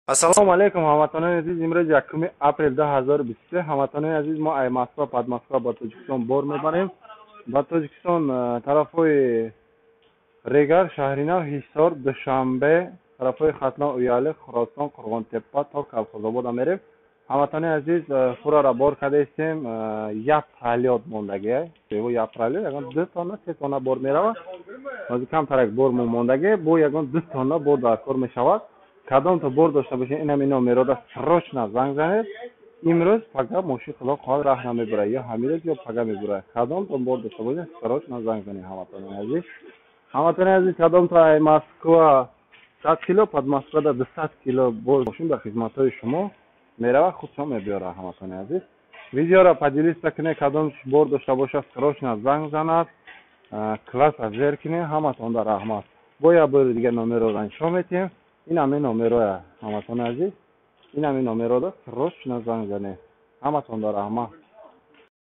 Ассалому алайкум, ҳамватанони азиз. Имрӯз 1 апрел 2023. Ҳамватанони азиз, мо ай Москва, Подмосква ба Тоҷикистон бор мебарем. Ба Тоҷикистон тарафҳои Регар, Шаҳринав, Ҳисор, Душанбе, тарафҳои Хатлон, Уяли, Хуросон, Қурғонтеппа то Калхозобода мерем. Ҳамватанони азиз, фурара бор карда истем, як пролёт мондагӣ, як пролёт ягон 2 тонна, 3 тонна бор меравад. Ҳозир камтарак бор мондагӣ, бо ягон 2 тонна бор дар кор мешавад. Кадомто бор дошта бошед, инам номерода срочно занг занед. Имрӯз пага мошин, худо хоҳад, раҳ намебурад, ё ҳамин рӯз, ё пага мебурад. Кадомто бор дошта бошед, срочно занг занед, ҳамватанони азиз. Ҳамватанони азиз, кадомто ай Москва 100 кило, Подмосквада 200 кило бор, мошин ба хизматҳои шумо меравад, худшон мебиёрад. Ҳамватанони азиз, видеоро поделиться кунед. Кадом бор дошта бошад, срочно занг занад, класса зер кунед. Ҳаматонда раҳмат. Бо як бори дига номерро нишон метиҳем. Ин ҳамин номероя, ҳамватанони азиз, ин ҳамин номерода срочно занг занед. Ҳаматонда раҳмат.